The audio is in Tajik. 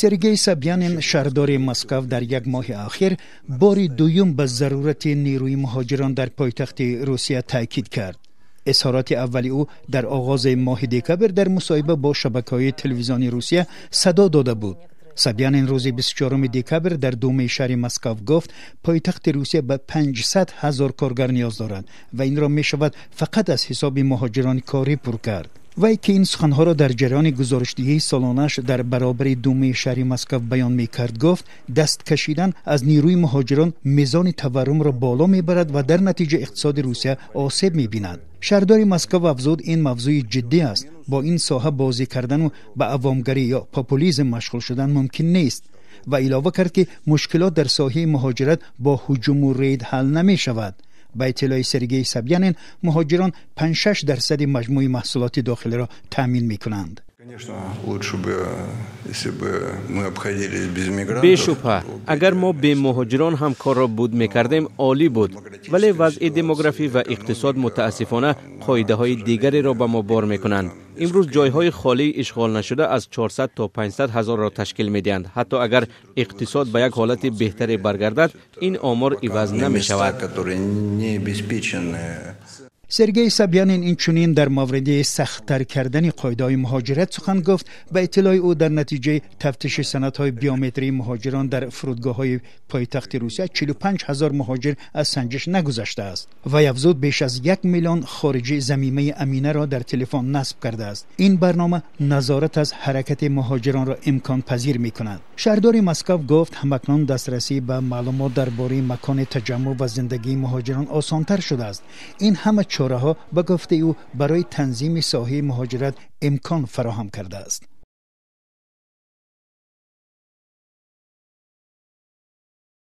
Сергей Собянин, шаҳрдори Москав, дар як моҳи ахир бори дуюм ба зарурати нерӯи муҳоҷирон дар пойтахти Русия таъкид кард. Изҳороти аввали ӯ дар оғози моҳи декабр дар мусоҳиба бо шабакаҳои телевизиони Русия садо дода буд. Собянин рӯзи 24 декабр дар Думаи шаҳри Москав гуфт, пойтахти Русия ба 500 ҳазор коргар ниёз дорад ва инро мешавад фақат аз ҳисоби муҳоҷирони корӣ пур кард. Вай, ки ин суханҳоро дар ҷараёни гузоришдиҳии солонааш дар баробари Думаи шаҳри Москав баён мекард, гуфт, даст кашидан аз нерӯи муҳоҷирон мизони таваррумро боло мебарад ва дар натиҷа иқтисоди Русия осеб мебинад. Шаҳрдори Москав афзуд, ин мавзӯи ҷиддӣ аст, бо ин соҳа бозӣ кардану ба авомгарӣ ё популизм машғул шудан мумкин нест, ва илова кард, ки мушкилот дар соҳаи муҳоҷират бо ҳуҷуму рейд ҳал намешавад. Ба иттилои Сергей Собянин, муҳоҷирон 5-6% маҷмӯи маҳсулоти дохилиро таъмин мекунанд. Конечно, лучше бы, если бы мы обходились без мигрантов. Бешубҳа, агар мо бе муҳоҷирон ҳам корро буд мекардем, олӣ буд, вале вазъи демографӣ ва иқтисод, мутаассифона, қоидаҳои дигареро ба мо бор мекунанд. Имрӯз ҷойҳои холии ишғолнашуда аз 400 то 500 ҳазорро ташкил медиҳанд. Ҳатто агар иқтисод ба як ҳолати беҳтаре баргардад, ин омор иваз намешавад. Которые не обеспечены. Сергей Собянин инчунин дар мавриди сахттар кардани қоидаҳои муҳоҷират сухан гуфт. Ба иттилои ӯ, дар натиҷаи тафтиши санадҳои биометрии муҳоҷирон дар фурудгоҳҳои пойтахти Русия 45 ҳазор муҳоҷир аз санҷиш нагузаштааст. Вай афзуд, беш аз 1 миллион хориҷӣ замимаи Аминаро дар телефон насб кардааст. Ин барнома назорат аз ҳаракати муҳоҷиронро имконпазир мекунад. Шаҳрдори Москав гуфт, ҳамакнун дастрасӣ ба маълумот дар бораи макони таҷаммӯъ ва зиндагии муҳоҷирон осонтар шудааст. Ин ҳама чораҳо, ба гуфтаи ӯ, барои танзими соҳаи муҳоҷират имкон фароҳам кардааст.